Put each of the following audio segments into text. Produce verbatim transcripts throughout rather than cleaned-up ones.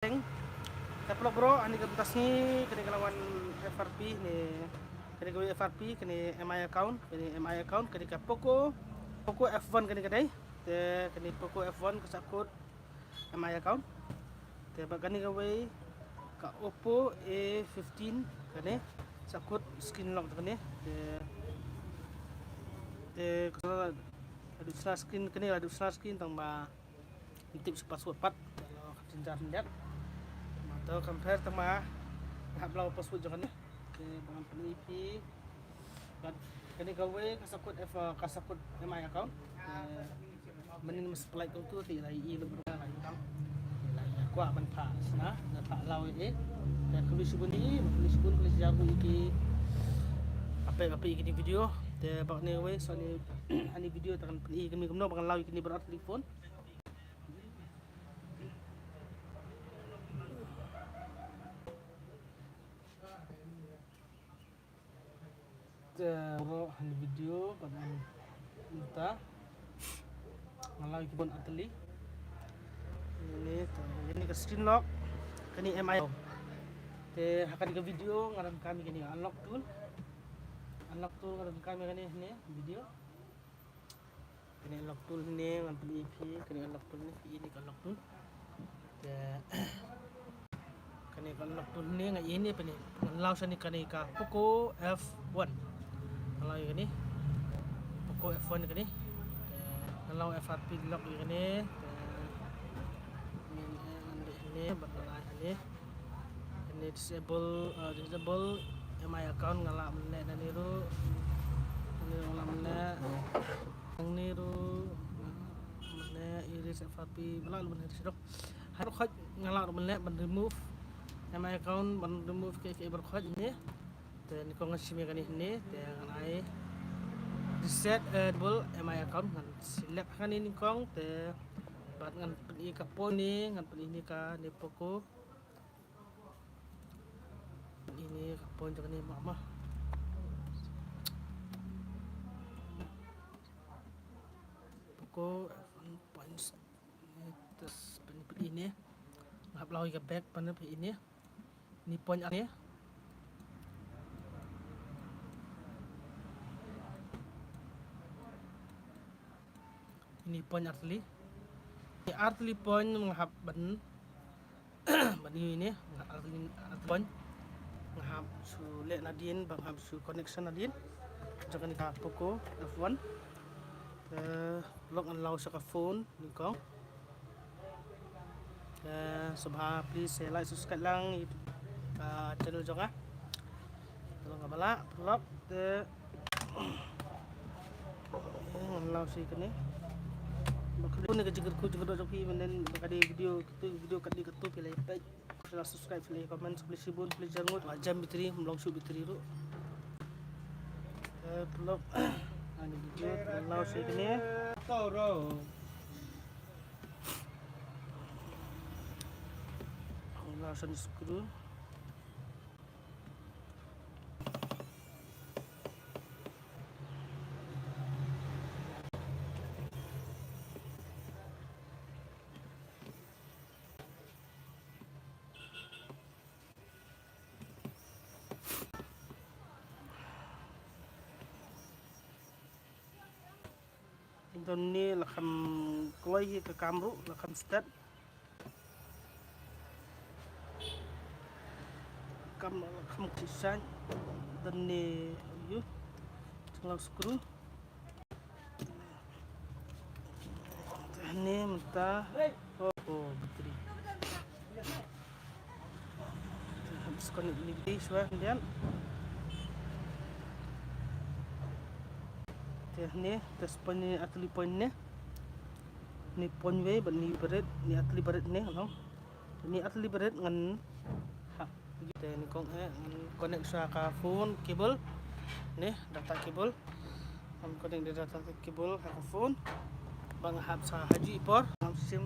Teng. Te paralok bro, ha kane ka mynta sngi kane ka la wan F R P ne, kane ka wei F R P, kane M I account, kane M I account, kane ka Poco, Poco F one kane ka dei. Te kane Poco F one ka sahkut M I account. Te bad kane ka wei ka Oppo A fifteen kane sahkut screen lock kane. Te, te ka la dep sna screen kane, la dep sna screen tang ba ym tip sha password pat. Te la ka jynjar hynrei ma to compare tang ba nga hap la password jong kane. Te ba ngan pyni ïa phi. Bad kane ka wei ka sahkut F, ka sahkut M I account. Te mynnin mas pynlait kumtu te la ïohi lut bro, la ïohi tang. La ïohi kwah ban phah sna, ban phah allow ïa. Te khublei shibun ïa, khublei shibun, khublei shihajar nguh ïa ki. Hape hape ïa kine video. Te bad kane wei sa ne, ha kane video te ngan pyni ïa kine kumno ba ngan allow ïa kine baroh ar tylli ki phone. Te baroh ha kane video bad mynta nga allow ïa ki phone ar tylli. Ine te, ine ka screen lock, kane M I. Te ha kane ka video nga donkam ïa kane ka unlock tool. Unlock tool nga donkam ïa kane, ne video. Kane unlock tool ne ngan pyni ïa phi, kane unlock tool ne, ine ka unlock tool. Te kane ka unlock tool ne nga ïa ne pyni. Ngan allow shane kane ka Poco F one. Ngan allow ïa kane Poco F one kane. Te ngan allow F R P lock ïa kane. Te ngan, eh, ngan leh ne bad ngan ai ne. Kane disable, uh, disable M I account nga lah ban leh nangne ruh. Nangne ruh nga lah ban leh. Nangne ruh nga lah ban leh erase F R P, ba lah ruh ban erase dok. Haba khot nga lah ruh ban leh ban remove M I account, ban remove kiei kiei baroh khot ne. Te nyngkong ngan shim ïa kane ne, te ngan ai reset, eh, disable M I account, ngan select kane nyngkong, te bad ngan pyni ka phone ne, ngan pyni ne kane Poco. Ine ka phone jong kane ma ma. Poco F one point, ne, te pyni pyni ne. Nga hap allow ïa ka back, pyni pyni ne. Ine phone ar ne. Ine phone ar tylli. Ine ar tylli phone nga hap ban, ban ïa ine, nga ar tylli, ar tylli phone. Nga hap shu leh nadien, ba nga hap shu connection nadien jong kane ka Poco F one. Te paralok ngan allow sha ka phone nyngkong. Eh, sngewbha please, eh, like, subscribe lang ïa ka channel jong nga. Te long kaba lah, paralok, te, eh, ngan allow sha kane. Ba kane ka jingkyrkhu jingkyrdoh jong phi mynta ba ka dei video, katu video kat dei katu phi la ïa peit. Phi la subscribe, phi la ïa comment, khublei shibun, khublei shihajar nguh. Ba jem battery, ym long shuh battery ruh. Eh, paralok, ha kane video, ngan allow sha kane. Nga sa screw. Don ne la kham kloi hi ka kam ruh, la kham start. Kam la kham ki sign. Don ne yu. Tang la screw. Te hangne mynta, oh, oh, battery. Te hap disconnect ïa kane battery shuwa hynrei. Te hangne, te sa point ne, ar tylli point ne. Ne point wei, bad ne barit, ne ar tylli barit ne, no. Ni ar tylli barit ngan hap. Te nyngkong eh ngan connect sha ka phone cable. Ne data cable. Ngan connect da data cable ha ka phone. Ba nga hap sha ha ju i por ngam sim.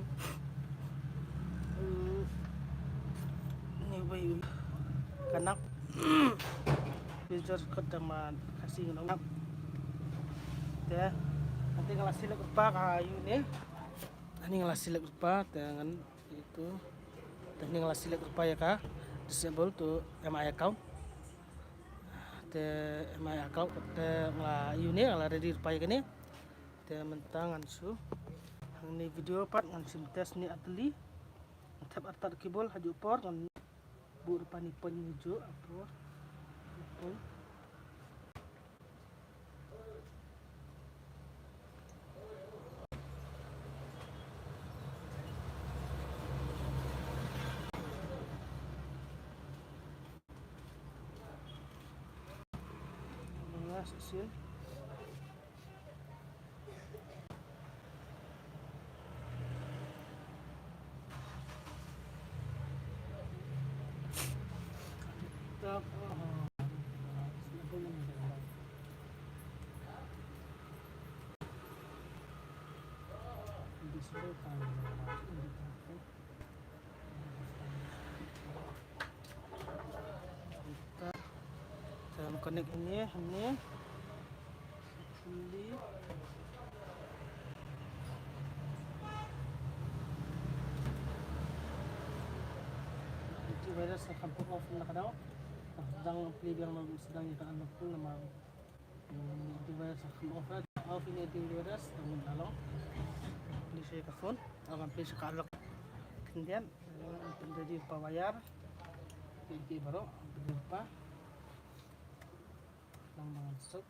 Hmm. Ni wei ka nap. Picture kot da ma Khasi ngan nap. Te nanti nga la select rupa ka yu ne. Ani nga la select rupa te ngan itu. Te hangne nga la select lypa ïa ka disable to M I account. Te M I account te nga la ïa une nga la ready lypa ïa kane. Te mynta ngan shu hangne video pat ngan shu test ne artylli. Ngan thep artat cable ha juh por ngan buh lypa ne point ne juh ha por. Point. Last seal. Te ngan connect hangne, hangne. Hopefully. Antivirus ka kham off na ka daw. Sdang plie biang, sdang ïa ka unlock tool namar antivirus ka kham off, off ïa ka antivirus, tang na long. Plie sha ka phone, ah, plie sha ka unlock. Khyndiat, pynready lypa wire. Ki, ki baroh, pynready lypa. Lang ba ngan suk.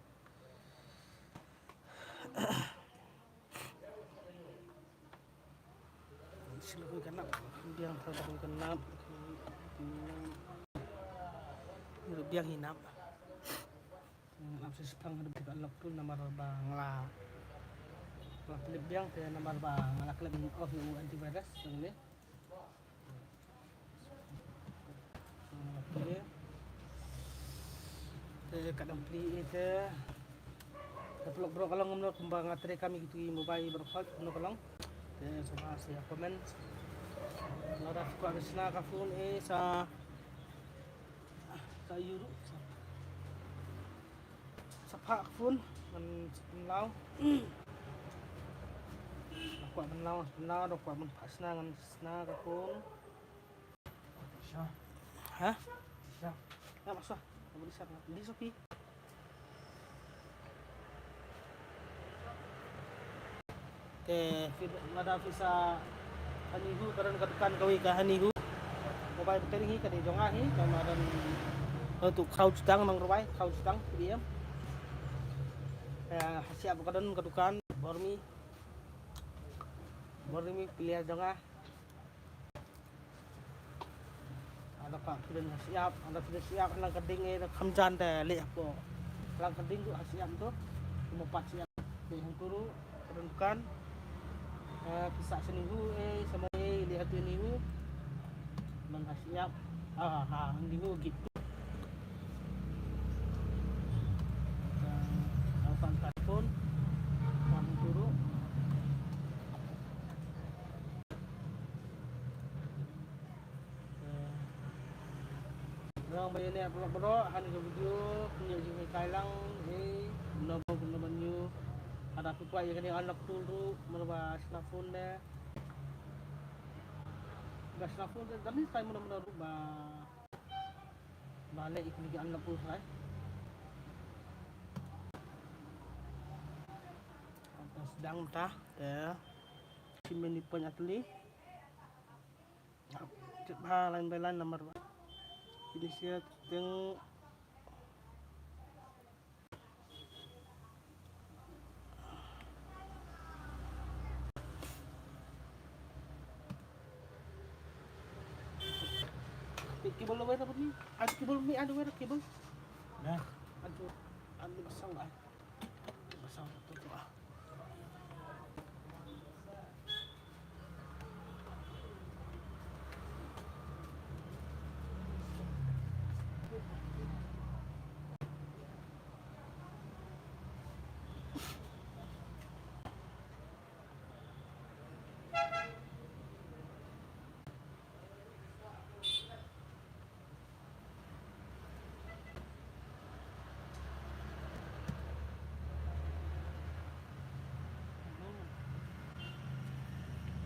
Shu la khuid ka nap, biang tang da khuid ka nap. Biang hi nap. Ngan ap sa shiphang haduh ba ka unlock tool namar ba nga la, nga la pynlip biang te namar ba nga la klet off ïa u antivirus tang ne. Te ka dang plie te. Ka pynlong baroh ka long kumno kumba nga trei kam ïa kitu ki mobile baroh khoit kumno ka long. Te sngewbha sa comment. Lada phi kwah ban shna ka phone eh sa, sa ïuh ruh sa, sa phah ka phone ngan sa pynlaw. Lada kwah ban law ngan sa pynlaw, lada kwah ban phah shna ngan shna ka phone. Sha. Ha? Sha. Nga ba sha. Nga ba sha. Di sopi. Te phi, lada phi sa Hanihu, ka don ka dukan kawei ka Hanihu. Mobile battery hi ka dei jong nga hi, ka ma don. Ho tu Kraw Jutang nong Rwai, Kraw Jutang, P D M. Eh, ha shyiap ka don ka dukan, bor mih. Bor mih phi leh jong nga. Lada kwah phi don ha shyiap, lada phi don shyiap, lang ka ding eh, kham jan te leh hapoh. Lang ka ding ruh ha shyiap to. Mo pat shyiap. Te hangtu ruh, ka don dukan. Eh, phi sah shane hi eh, sa mo eh, leh ha tu ne hi. Nang ha shyiap. Ah, ha, nang dei hi git. Ka, ka phone. Hangtu ruh. Nang ba ïa ne upload baroh ha kane ka video, kumne jinghikai lang, eh, kumno ba, kumno ba ñiew. Lada phi kwah ïa kane unlock tool ruh, mano ba shna phone ne. Ba shna phone ne, dang ni sai mano mano ruh ba, ba leh ïa kane ka unlock tool sai. Sdang ta, te. Shim mini point atli. Check bha line by line number ba. Initial thing. Cable lo wera ni. Ada cable ni, ada wera cable. Nah. Aduh, ambil pasang lah. Pasang tu tu ah.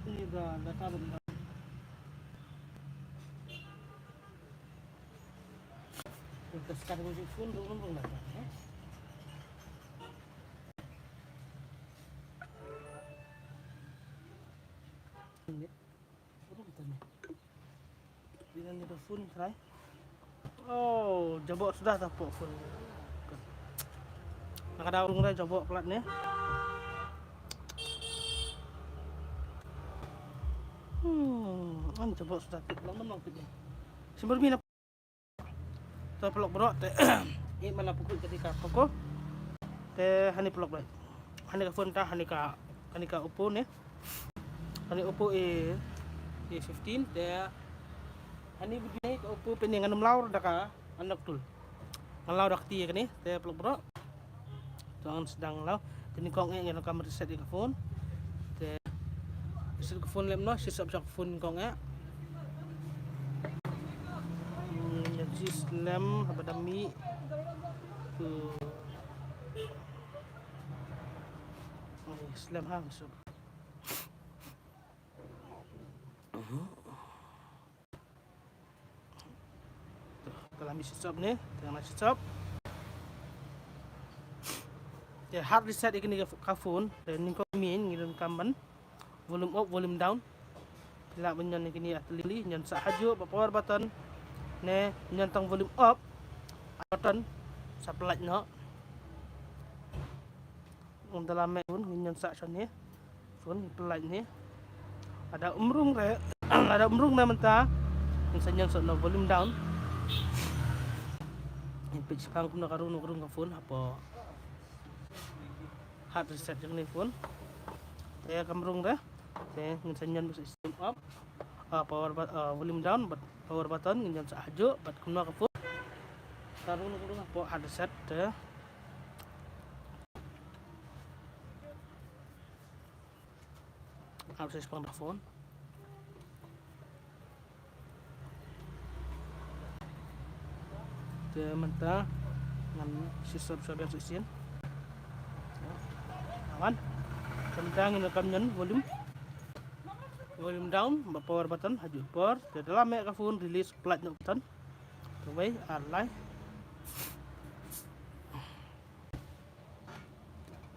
Ini dah, dah taruh dah. Ka start ka phone rung rung rung na. Rung tane. Ina ni ka phone try. Oh, jaboh sudah ta pok phone. Naka daw rung rai jaboh plat ni. Hmm, an jaboh sudah tip lang lang tip ni. Simbar mina. To pelok bro te. I mana pukul jadi ka poko. Te hani pelok bai. Hani ka phone ta hani ka hani ka Oppo ni. Hani Oppo A, A fifteen te. Hani video ni ka Oppo pini ngan mlaw da ka anak tul. Ngan law da kti kani te pelok bro. To ngan sdang law. Te nyngkong eh ngan kam reset ïa ka phone. Te reset ka phone lem noh, shi sop sop phone nyngkong eh. Hmm, ngan shi slem haba da mih. Tu. Oh, slem ha, masuk. Ka la mih shi sop ne, te nga la shi sop. Te hard reset ïa kane ka phone, te nyngkong mynmiet ngi donkam ban volume up, volume down. Phi lah ban ñion ïa kine ha tylli, ñion sa hajuh bad power button. Ne ñion tang volume up button sa pynlait noh. Ynda la mih phone ngin ñion sa shane. Phone pynlait ne. Lada um rung re, lada um rung ne mynta ngin sa ñion sa na volume down. Ngin peit shaphang kumno ka rung, ka rung ka phone hapoh hard reset jong ne phone. Te kam rung re. Te ngin sa ñion ba sa volume up, ah, power button, ah, volume down bad power button ngin ñion sa hajuh bad kumno ka phone. Ka rung, ka rung hapoh hard reset te. Hard reset shaphang da phone. Te mynta ngan shi sop sop ïa shisien. Awan. Te mynta ngin donkam ñion volume. Volume down bad power button hajuh por. Te lada la mih ka phone release pynlait noh button. Te wei ar lai.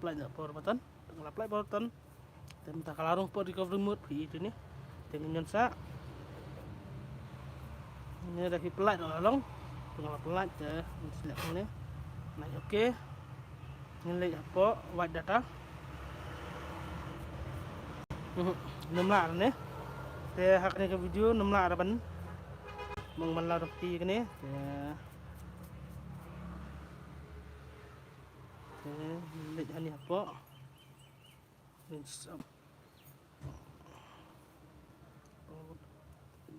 Pynlait noh power button. Te nga la pynlait power button. Te mynta ka la rung hapoh recovery mode phi i te ne. Te ngin ñion sa. Ne da phi pynlait la long. Te nga la pynlait te ngin select ne. Nai okay. Ngin leit hapoh wait data. Mhm. Nym lah ne. Te ha kane ka video nym lah ban mong man la roti kane. Te Te ngin leit hani hapoh. Ngin sap.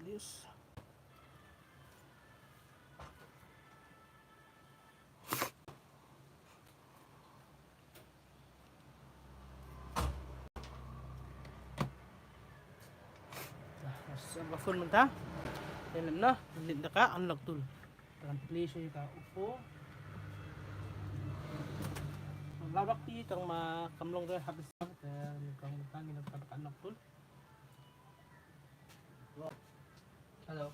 List. Sa ba phone mynta. Te lem noh, lem da ka unlock tool. Te ngan plie shuh ïa ka Oppo. Law da kti tang ma kam long re hard disk te ngan kang mynta ngin da ka unlock tool. Hello.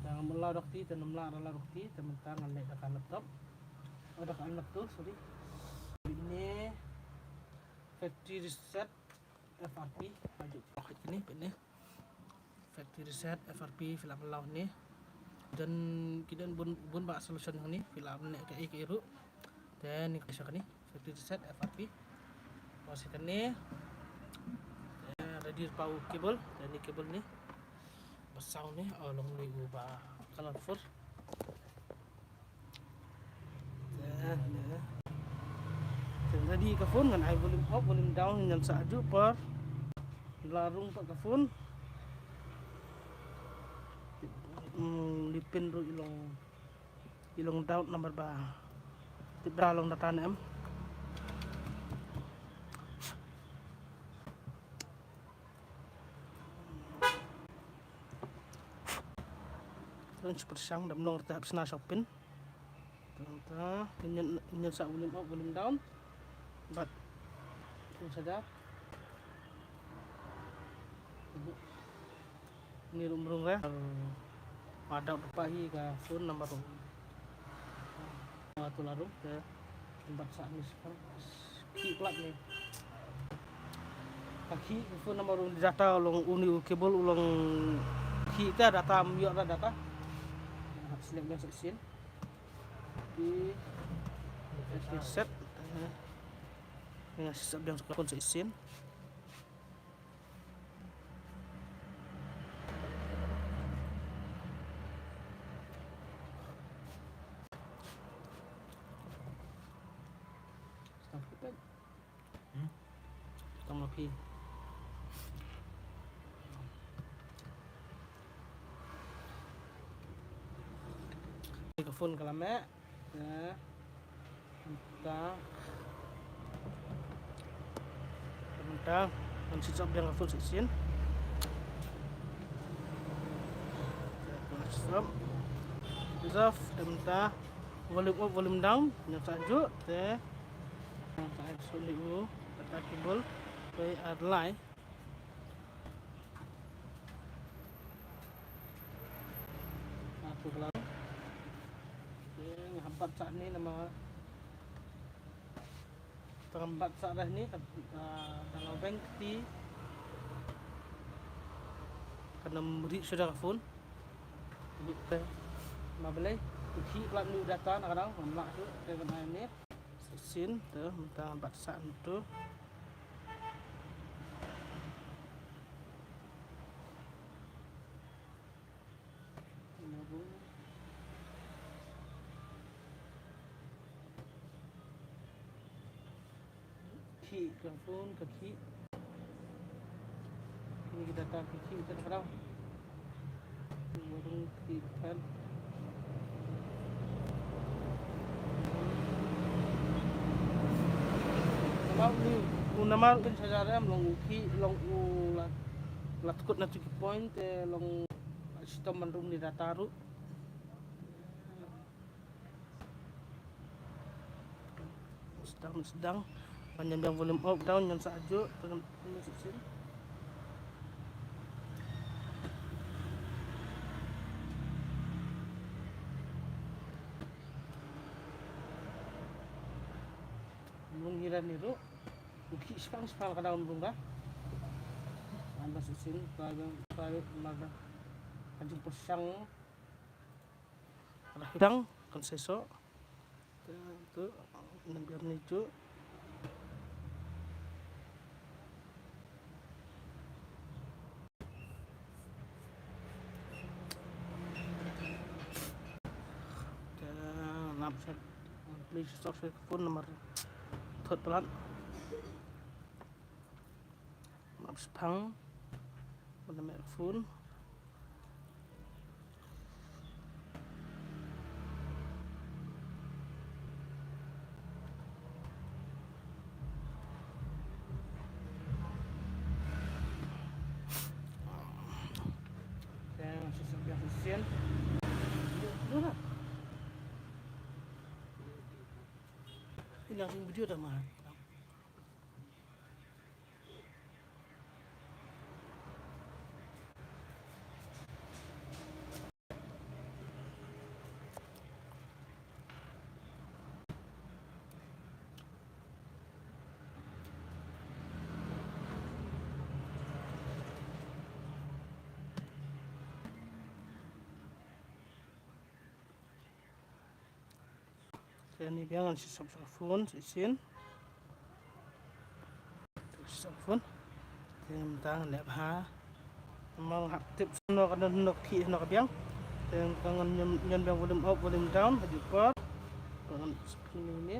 Tang mynta law da kti, te ngan law da kti, te mynta ngan leh da ka laptop. Oh, da ka laptop, sorry. Ini factory reset F R P, maju. Oh, ini, ini. Factory reset F R P phi lah ban law ne. Don ki don bun bun ba solution hangne phi lah ban leh kaei kaei ruh. Te ni ka sha kane factory reset F R P. Bad sha kane. Te ready power cable, te ni cable ni. Ba sound ni, oh long ni u ba colorful. Te ready ka phone ngan ai volume up, volume down ngan sa ajuh por la rung pat ka phone. Hmm, lipin ruh i long, i long down number ba. Tip da long data ne em. Ngan shu pyrshang da mlong rta hap sna shopping. Tang ta, ngan, ngan sa volume up, volume down. Bad phone shajar. Ni ruh mrung re. Nga dap ruh pahi ka phone namar ruh. Nga tu larum te bat sa ni sekarang. Ki plat ni. Ka ki phone namar ruh data long uni u cable u long ki ta data myo data. Select biang sa shisien. Ki set. Nga shisien biang sa phone sa shisien. Stop. Hmm? Stop ma phi. Ka phone ka la meh. Te mynta, mynta ngan switch off biang ka phone sa shisien. Switch off. Switch off. Te mynta volume up, volume down, ngan sa ju te ngan sa ju li u data cable. Te ar lai. Atu kelar. Okey, nga bat sah ni namar. Tang bat sah dah ni, ka, ka, ka laweng kti. Kan ym ri suda ka phone. Okey. Ma balei, u khih plat ni u data na ka dang, ngam lah shuh, te ban ai ni. Sa shisien, te, mynta bat sah tu. Khih, ka phone ka khih. Kine ki data ki khih te na ka dang. Warung khih kan. Namar u, u namar u pynsajar em long u khih, long u la, la tkut na tu ki point te long shitom ban rung ni data ruh. Sdang, sdang. Ban ñion biang volume up, down, ñion sa ajuh, tang ñion sa shisien. Mlung ngi ra ni ruh. U khih shipang shipang ka down mlung ra. An ba sa shisien, private, private, mar da. Ka jingpyrshang. Dang kan seisoh. Te tu, nang biar ni tu. Te nap set. Please stop set phone number. Thot pelat. Map shipang. Ban map phone. Yang shisien, yang shisien. Dua lah. Ini langsung video dah mah. Te ni biang ngan shisop sa phone shisien. Shisop phone. Te mynta ngan leh bha. Namar hap tip sno ka don, sno ka khih, sno ka biang. Te ngan ñion, ñion biang volume up, volume down, ha ju por. Ngan shisop phone ni.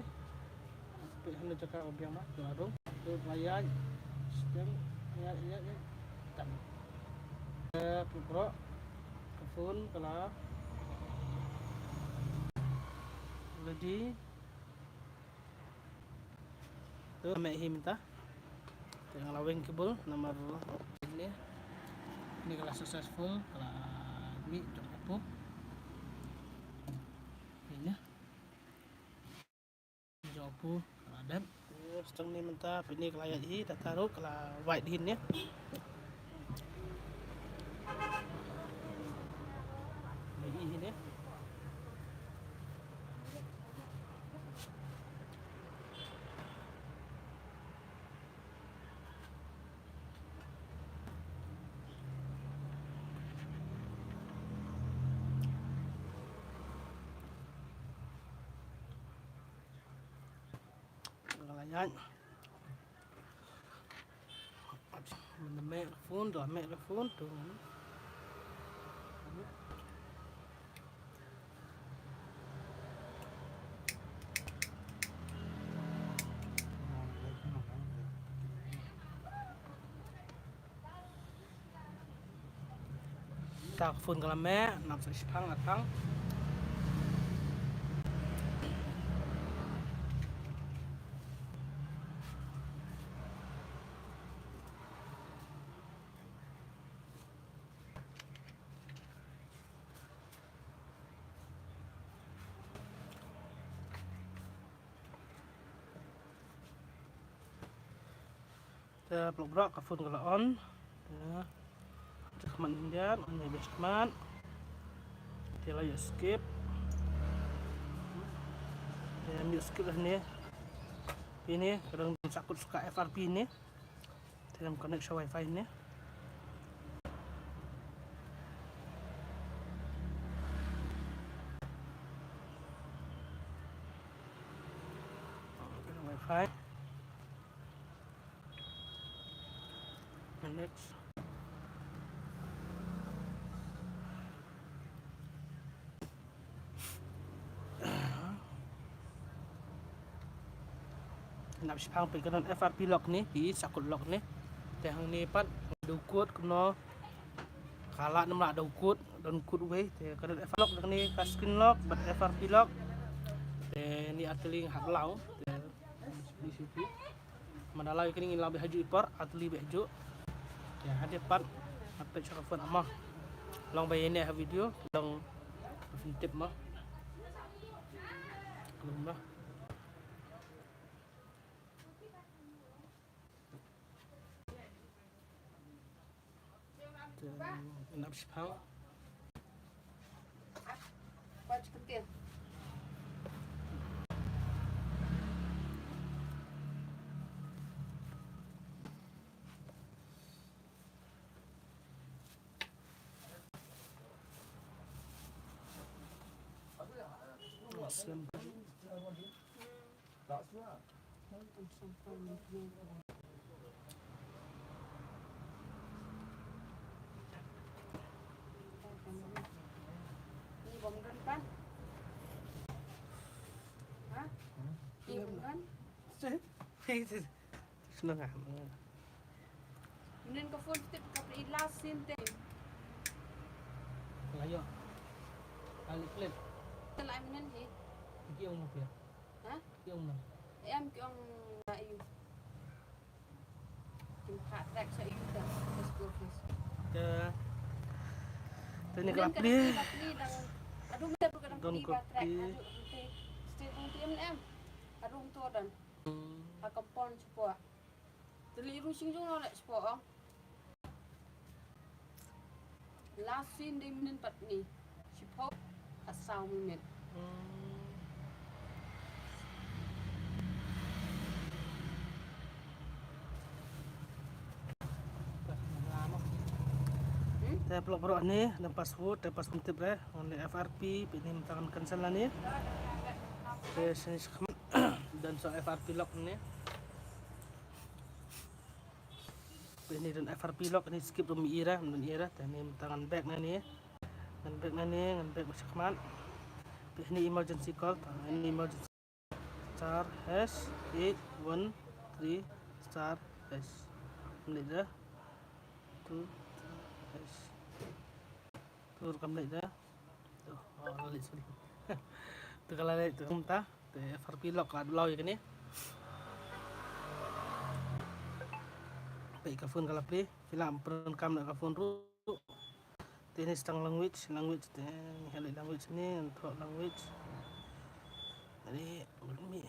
Peit hana jaka ka biang ma, ka la rung. Te ba ïaid, stem, ïaid, ïaid, ïaid. Tam. Te pynpro, ka phone ka la ready. Te meh hi mynta. Te nga la weng cable namar ni. Ni ka la successful, ka la mih jong ka pop. Ni na. Jong u pu, ka la dep. Stang ni mynta peit ni ka la ïaid hi, data ruh ka la wait hi ne. Ïaid hi ne. Ka la ïaid. Mynta meh la phone, to meh la phone to. Ta ka phone ka la meh, nap sa shipang atang. Te block block ka phone ka la on. Te check khmat Indian, on ne best khmat. Te la ïoh skip. Te ïoh skip lah ne. Phi ne, ka dang sakut suka F R P ne. Te dang connect sha wifi ne. Wifi. Next. Nap shipang phi ka don F R P lock ne, phi sakut lock ne. Te hangne pat dei kut kumno. Ka la nam la dei kut, don kut wei. Te ka don F R P lock ne, ka screen lock bad F R P lock. Te ni artylli hap law. Te ni shu phi. Mada law ïa kane ngin law bad hajuh i por, artylli bad hajuh. Ïa, hadien pat, hap peit sha ka phone mo. Long ba ïa ne ha video, long ba phin tip mo. Long ba. Nap shipang. Mynnin ka phone tip ka phi last seen te. Ayo. Ali clip. Te la mynnin hi. Ki ong mo phi. Ha? Ki ong mo. Em ki ong na ïu. Kim kha track sha ïu te. Te. Te ni ka la plie. Adu mynta ka dang plie ba track. Adu mynta. Stay tune te em em. Adu mynta dang. Ha compound shapoh. Te leit ruh shingjung noh leh shapoh ong. Last seen dei mynnin pat ni. Shiphew khatsaw minit. Hmm? Te pynlong baroh ne, nang password, te password tip re, ngan leh F R P, peit ni mynta ngan cancel lane. Te shen shi khmat, don sa F R P lock ne. Peit ni don F R P lock ni skip ruh ïa ra, don ïa ra, te ni mynta ngan back na ni. Ngan back na ni, ngan back ba shakhmat. Peit ni emergency call, peit ni emergency star hash eight one three star hash. Ngan leh da. Two hash. Tur kam leh da. To, oh, la leh, sorry. To ka la leh, to kumta. Te F R P lock ka la dulaw ïa kane. Peit ka phone ka la plie. Phi lah ban pyndonkam na ka phone ruh. Te ne stang language, language te. Ngi leh language ne, ngan thoh language. Te ne, mih.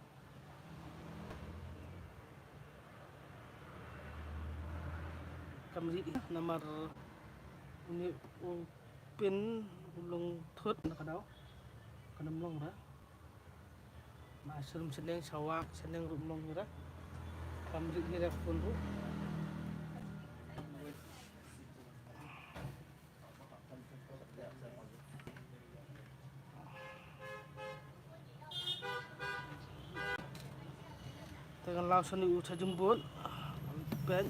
Kam ri namar une u pin u long thut na ka daw. Kan ym long re. Ma sha rum shaneng sha wah shaneng ruh ym long hi re. Kam ri hi re phone ruh. Te ngan law shane u charging board. Peit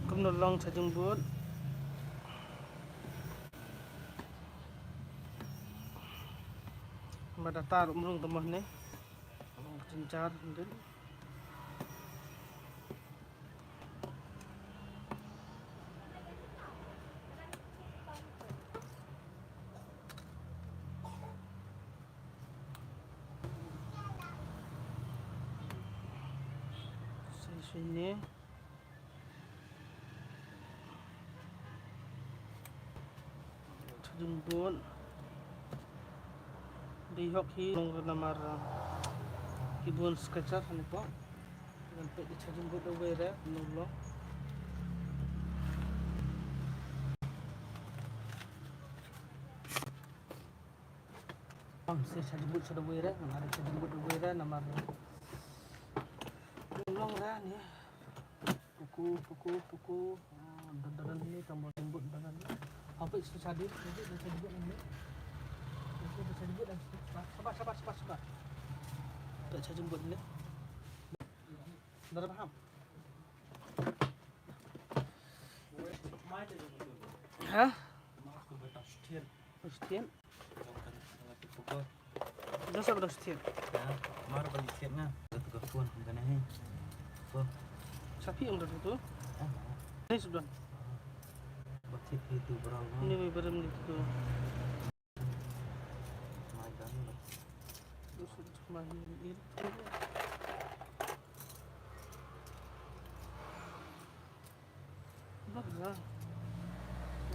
kumno long charging board. Ma data ruh ym rung te mo hangne. Long ka jynjar hynrei. Shisha ne. Charging board. Dei hok hi long namar, ah, ki bun scratcher hangne po. Ngan peit ïa charging board da uwei re, kumno long. Ong, sa charging board sha da uwei re, ngan ai charging board da uwei re namar. Kumno long re ne. Puku, puku, puku. Ah, da, da, da, ni tambah jembut da, da, ni. Apa itu tadi? Itu dah jembut ni. Itu dah jembut dah. Sabar, sabar, sabar, sabar. Tak jembut ni. Dah faham? Ha? Suthian. Dang sah ba dang suthian. Mar ba suthian nga. Ka tu ka phone ka ne he. Ko. Sa phi ong da tu. Ni sudah. Ba thied phi tu bro. Ni ba bro ni tu. Mai dan ba. Tu sut mai ni. Ba.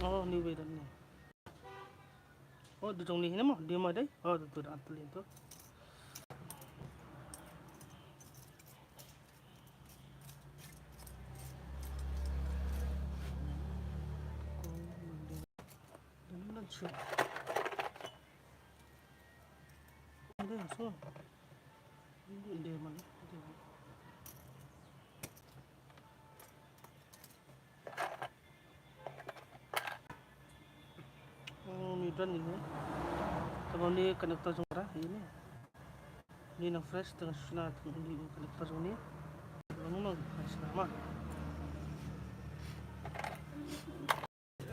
Oh, ni ba dan ni. Oh, dei jong ni hi mo, dei mo dei. Oh, tu, tu, da, tu, tu. Dei mo, dei. Inde, so. Inde, inde, man. Inde. Hmm, ni don ni. Te ba ni connector jong nga, ini. Ni nang fresh, tang shisha, tang ni connector jong ni. Long nang fresh na ma.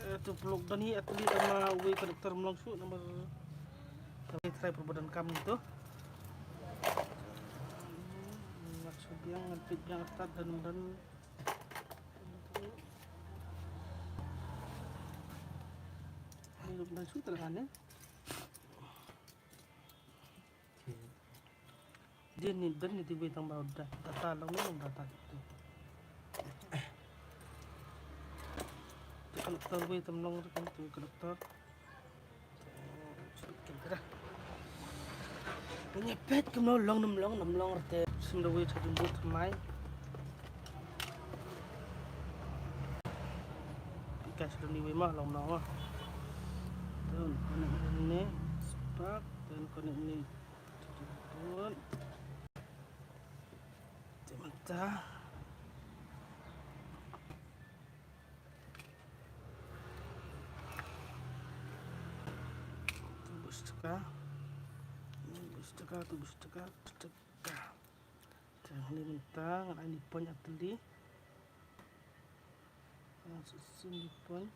Eh, to plug da ni, at least ama uwei connector mlong shuh, namar ka try pyrba donkam ngi to. Ngat shu biang, ngat peit biang, start dan, dan. Ni rup dan shu terakan, eh. Dia ni, dan ni tiba tang bau da-, data long ni long data tu. Tu connector wei tam long tu kan tu connector. Kira. Punya pet kem long, long nam long, nam long rete. Sim da wei tu jumbo tu mai. Ikas tu ni wei mah long nam mah. Tu connect ni spark, tu connect ni. Te mynta. Tu bus teka. Tu bus teka, tu bus teka, tu teka. Te hangne mynta ngan ai ni point atli. Ah, shisien ni point.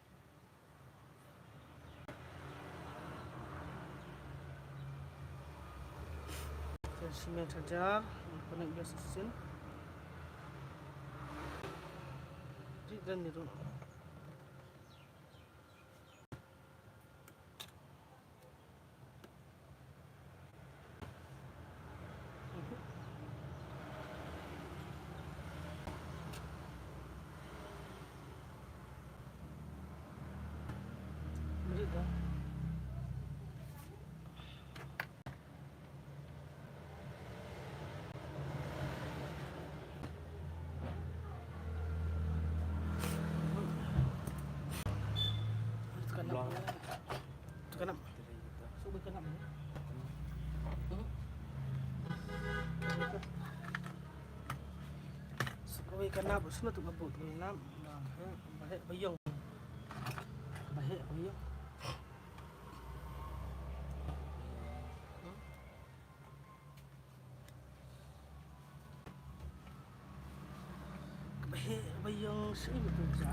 Te shisien hajar, connect ïa shisien. Ti dan ni ruh. Suka wei kanap, shu na tu ka bot wei kanap. Ba heh, ba heh, ba ïong. Ba heh, ba ïong. Ba heh, ba ïong, shu na tu ka.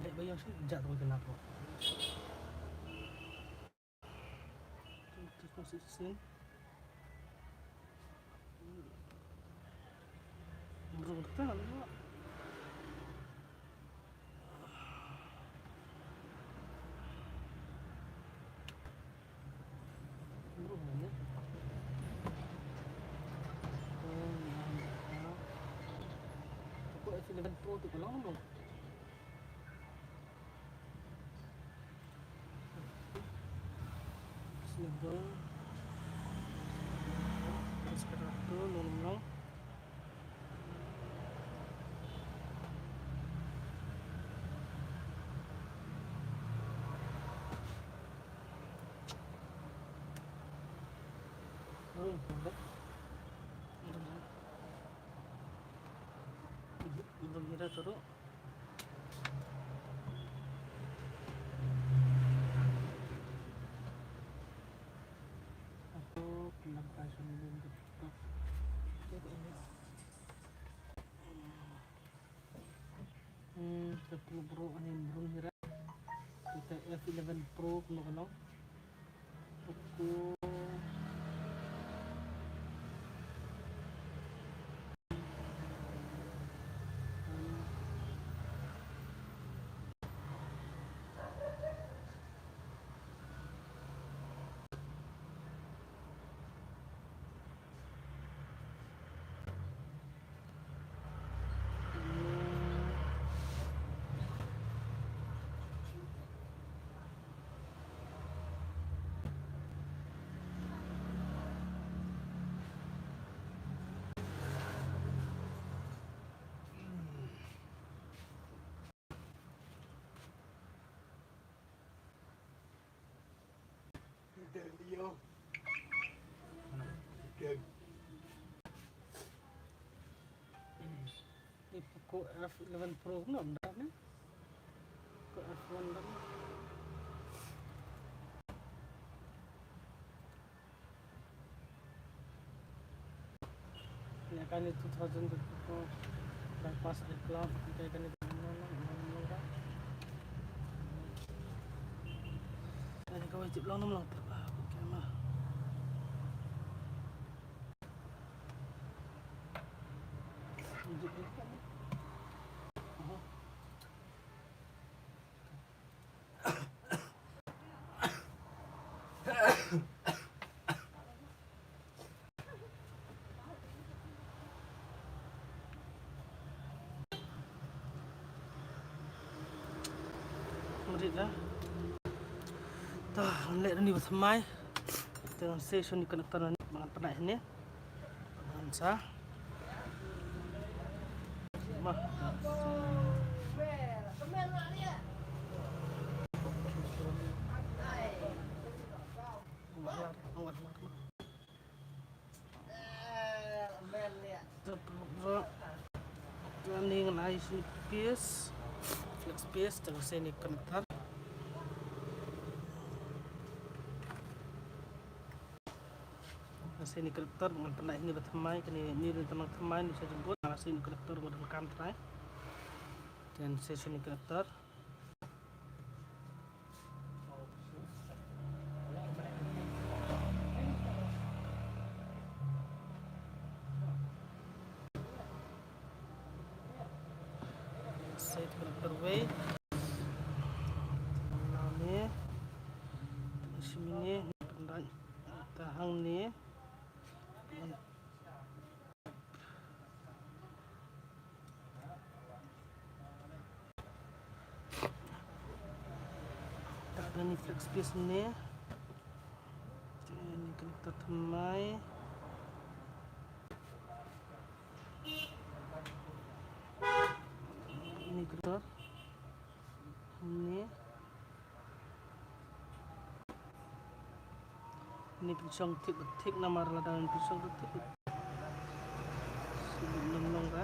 Leh ba ïong shu jat ruh kena ko. Tu, tu, tu, sin. Burung kita, Burung hira tu. Aku kenapa sendiri. Hmm, satu Pro ani burung hira. Kita F eleven Pro kena kena. Aku. Ni Poco F eleven Pro, no, ym dap ne? Poco F one dap ne? Ïa kane two thousand bypass iCloud, ïa kane. Kane ka wai tip long, long tip ba. Rit da. Ta, ngan leh rini ba thymmai. Te ngan sei shon ïa ka connector nangne, ngan pyndait hangne. Ngan sa. Ma. Ani ngan ai shi piece, flex piece, te ngan sei ïa kane ka connector. Ngan sei ïa kane ka connector, ngan pyndait hangne ba thymmai, kane ni ruh tang thymmai, ni sa jingkut, ngan sei ïa kane ka connector ba donkam trai. Te ngan sei ïa kane ka connector. Sei ïa kane ka connector wei. Nane. Shim ine, pyndait. Te hangne. Te kane flex piece ne. Te ine connector thymmai. Ine connector. Ine. Ni pynshong thik ba thik namar lada pynshong ba thik ba thik. Shu nym long ka.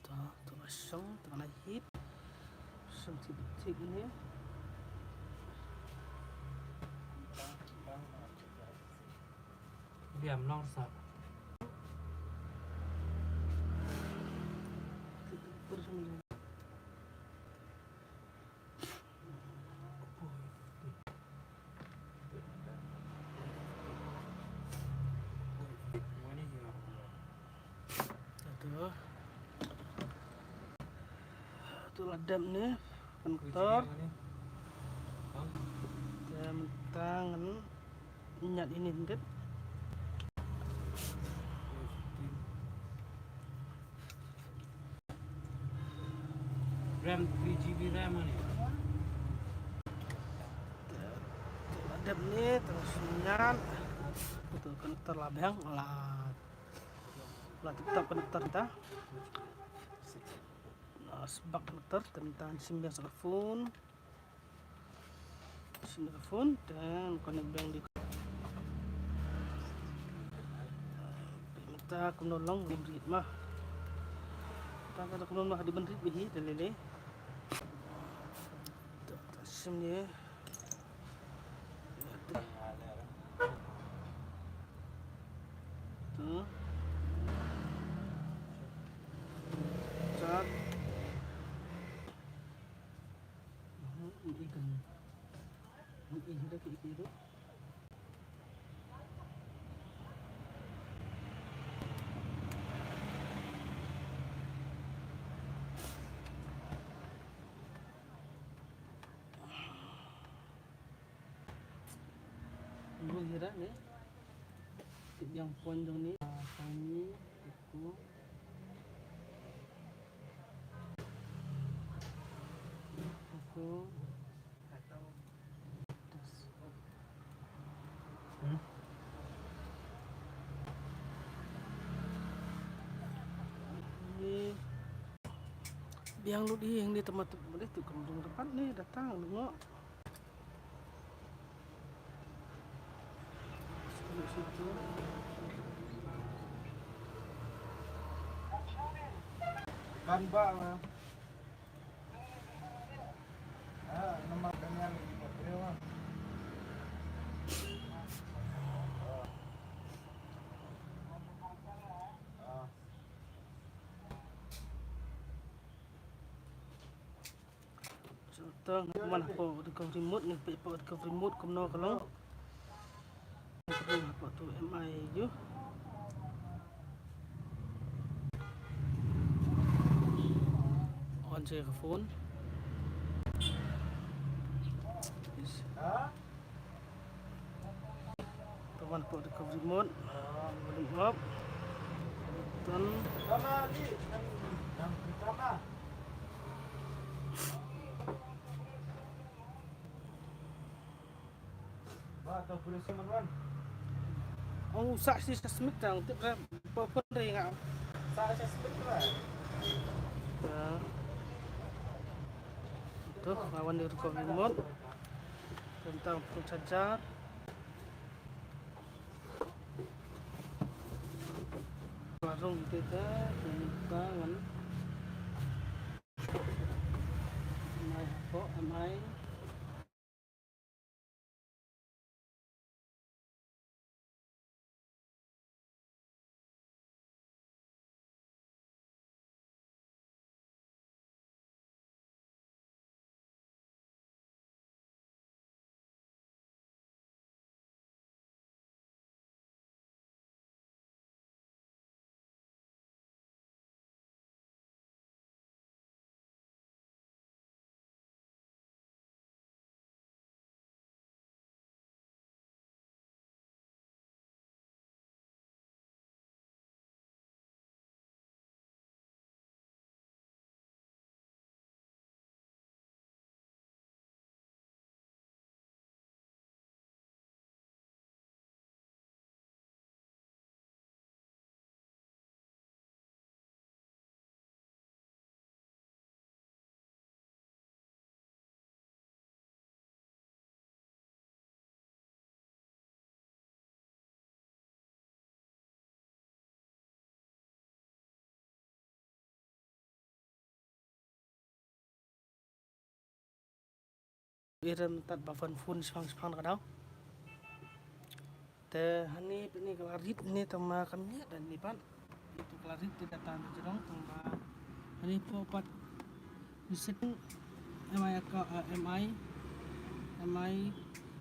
To, to ba shong, to ba la hip. Shong thik thik ne. Biam long sa. To. To la dep ne, connector. Te mynta ngan ñiad ine hynrei. RAM three GB RAM ne. Te la dep ne, te la shu ñiad. To connector la biang, la, la tip top connector ta. La sbak connector, te mynta shim biang sa ka phone. Shim da ka phone, te connect biang di. Mynta kumno long ngim rit ma. Mynta ka da kumno ma, ha dei ban rit bha hi, te lei lei. Te, te shim ne. Te. Chat. Ngu hira ne. Tip yang pon jong ni. Sani, Poco. Poco. Biang lut hi hangne, tang ma tu, ma dei tu kam dung depan ni datang ngo. Kan ba. Ah, nama dengan Shuh to, nga pynban hapoh recovery mode, nga peit hapoh recovery mode kumno ka long. Nga pynban hapoh tu M I U. On check ka phone. Yes. Pynban hapoh recovery mode. Volume up. Turn. Ong u sah shi sha smit tang tip rem. Pynri nga. Sah sha smit rem. Ya. Tu, nga wan recovery mode. Tang pynchajar. Warung kita, kita ngan. M I hapoh, M I. Iram tat ba van phone shipang shipang ka dau. Te hani pini ka la rit ni tang ma kam ïa dan ni pat. Itu ka la rit tu data na jrong tang ma hani po pat ni setting M I ka, eh, M I, M I,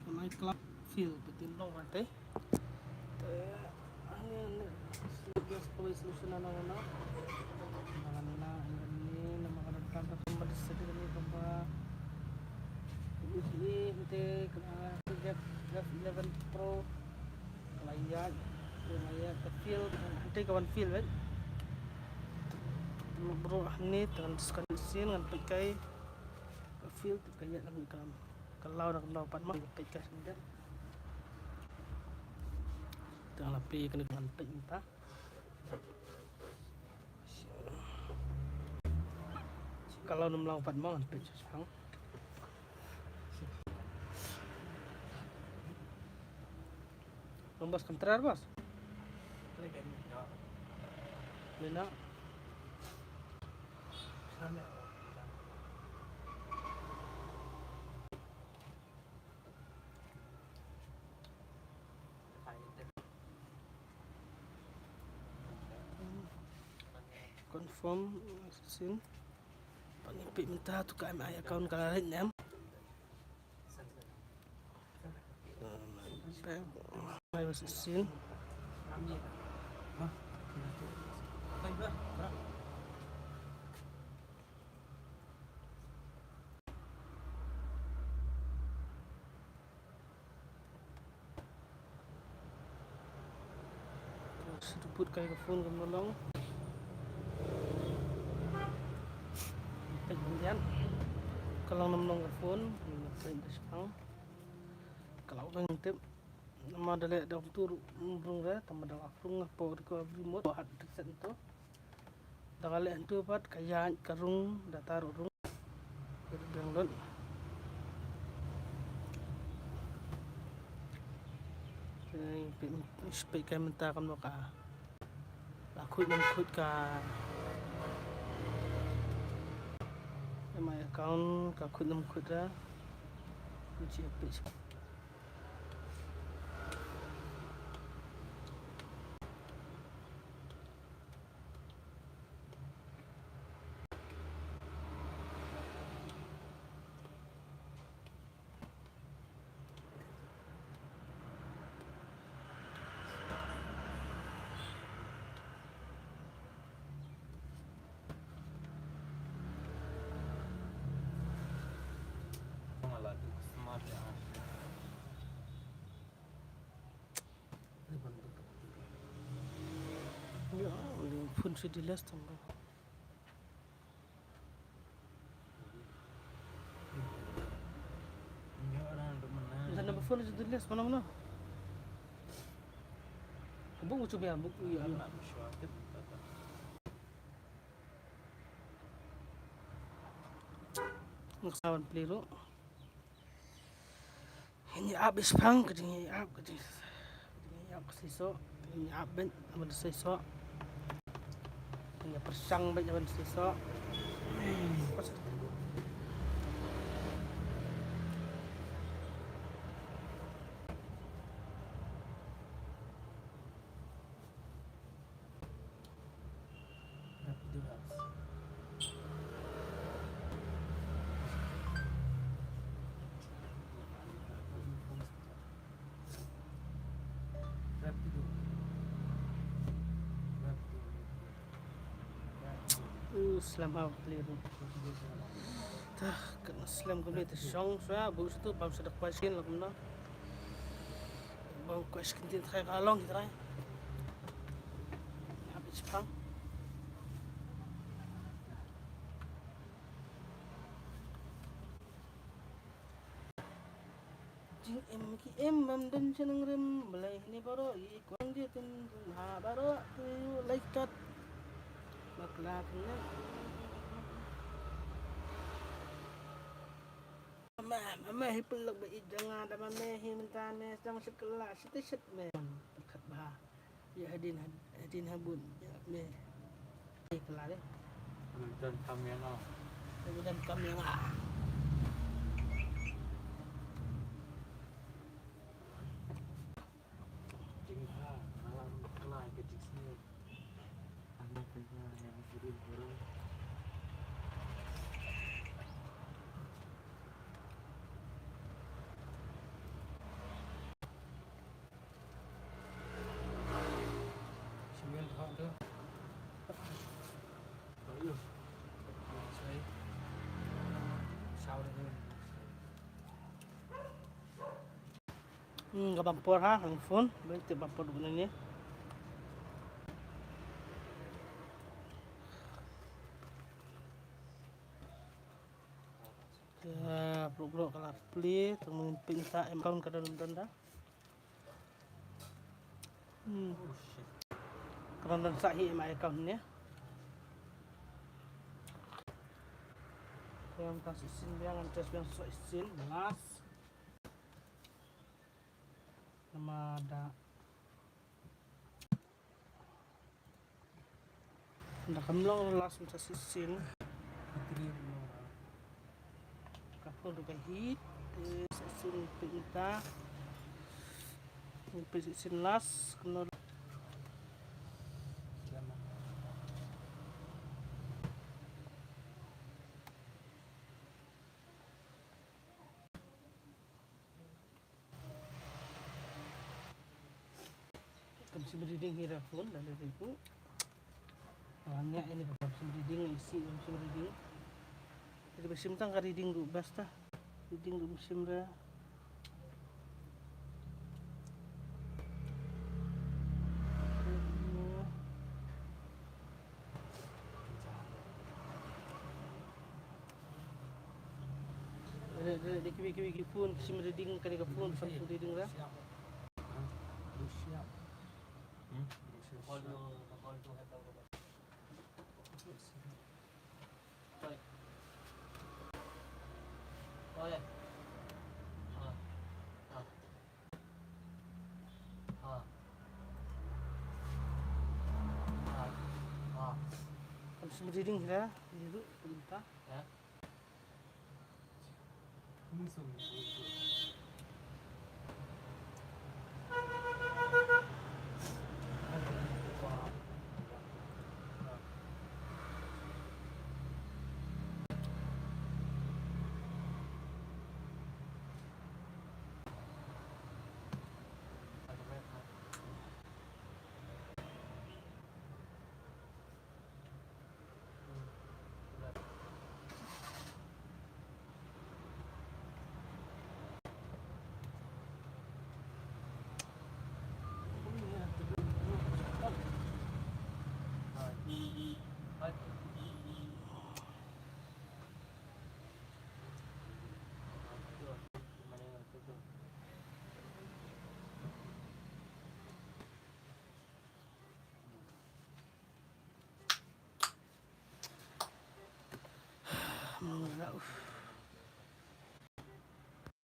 M I cloud fill betin long wan te. Te ani ani serious kawei solution ana ana. Ana ana ani nama ka data ka ma di setting ni ka ba. Ini te ka F eleven Pro. Ka la ïaid, ka la ïaid ka fill, hangtei ka wan fill, eh. Bro, hangne te ngan scan sien ngan peit kai ka fill te ka ïaid lang ka, ka law na ka law pat ma peit kai sien. Te ngan la peit kane ngan peit mynta. Ka law nam law pat ma ngan peit shuh. Long bas kam trar bas. Lena. Confirm sin. Pat ngi peit mynta tu ka M I account ka la leit ne em. Mai ba sin. Reboot kai ka phone kam long. Peit mynta ka long nam long ka phone. Peit da shipang. Ka long tip. Namar da leh da ong tu rung re, tang ma da la rung hapoh recovery mode, hat reset tu. Da ka leh hangtu pat ka ïaid ka rung, data ruh rung. Ka dang lut. Te peit, peit ka mynta kumno ka. La khuid ne ym khuid ka. Ïa my account ka khuid ne ym khuid ra. Ngi peit. Ïa, phone shi di les tang ba. Ïa, number phone shi di les, mana, mana? Buk, buk, buk, buk, ïa. Nga sa wan plie ruh. Ngi ap ïa shipang, ka jingïap, ka jing, ka jingïap ka seisoh, ngi ap beit, naban seisoh. Ngi pyrshang beit, naban seisoh. U slem ha u plie ruh. Tah, kan slem kumne te shong shuwa, bun shuh tu bam sha da kwai sien la kumno. Bam kwai sien ktien Trai ka long ki trai. Ap ïa shipang. Jingim ki im bym don sha nongrim, balei hangne baroh i kwang jingtynjuh ha baroh tu lai kat. Bakla kynnoh. Mama, mama hi pynlong ba i jong nga da mama hi mynta ne sdang shet kylla shet shet me. Pyrkhat bha. Ïa hadien had-, hadien habud ïa me. Ïa kylla de. Don kam ïa nga. Don kam ïa nga. Jingha, nga la kylla ka jingsngew. Nga kylla ïa ka jingsngew. Hmm, ka bam por ha, hang phone, bel te bam por dune ne. Ka, bro, bro, ka la plie, tang mun pynta em account ka don don da. Hmm. Ka don don sa hi em account ne. Ka don sa shisien biang, ngan test biang sa shisien, last. Namar da Da kam long last mynta shisien. Ka phone ruh ka heat. Te shisien pynta. Pynta shisien last. Kumno. Kam shim reading hi ra phone, da reading ku. Nga ini kam shim reading, isi kam shim reading. Jadi ba shim tang ka reading ruh basta. Reading ruh shim ra. Re, re, re, kiwi, kiwi, ki phone, ki sim reading, kane ka phone, Samsung reading ra. Hmm? Call to, call to head. Oi. Oi. Ah. Ah. Ah. Ah. Ah. Am sum reading hira, ini tu, pemerintah. Ya.